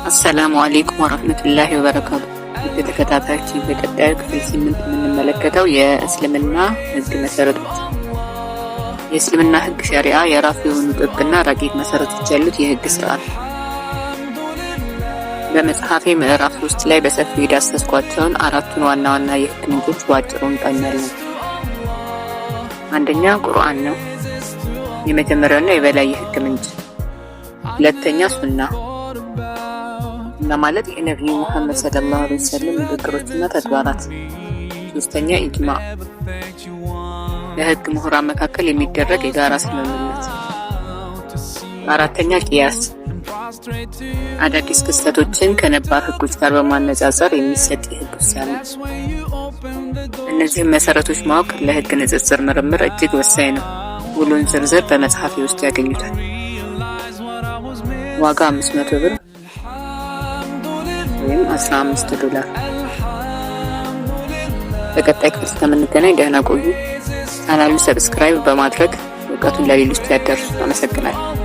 አሰላሙ አሌይኩም ወረህመቱላሂ ወበረካቱ። ውድ ተከታታዮች፣ በቀጣዩ ክፍል 8 የምንመለከተው የእስልምና ሕግ መሰረቶች። የእስልምና ሕግ ሸሪዓ የራሱ የሆኑ ጥብቅና ረቂቅ መሰረቶች ያሉት የሕግ ስርዓት ነው። በመጽሐፌ ምዕራፍ 3 ላይ በሰፊው የዳሰስኳቸውን አራቱን ዋና ዋና የሕግ ምንጮች በአጭሩ እንቃኛለን። አንደኛ ቁርአን ነው፣ የመጀመሪያውና የበላይ የሕግ ምንጭ። ሁለተኛ ሱና እና ማለት የነቢዩ ሙሐመድ ሰለላሁ ዐለይሂ ወሰለም ንግግሮችና ተግባራት። ሶስተኛ ኢጅማ፣ በህግ ምሁራን መካከል የሚደረግ የጋራ ስምምነት። አራተኛ ቂያስ፣ አዳዲስ ክስተቶችን ከነባር ህጎች ጋር በማነጻጸር የሚሰጥ የህግ ውሳኔ። እነዚህን መሰረቶች ማወቅ ለህግ ንጽጽር ምርምር እጅግ ወሳኝ ነው። ሙሉን ዝርዝር በመጽሐፌ ውስጥ ያገኙታል። ዋጋ 500 ብር ወይም 15 ዶላር። በቀጣይ ክፍል እስከምንገናኝ ደህና ቆዩ። ቻናሉን subscribe በማድረግ እውቀቱን ለሌሎች ያዳርሱ። አመሰግናለሁ።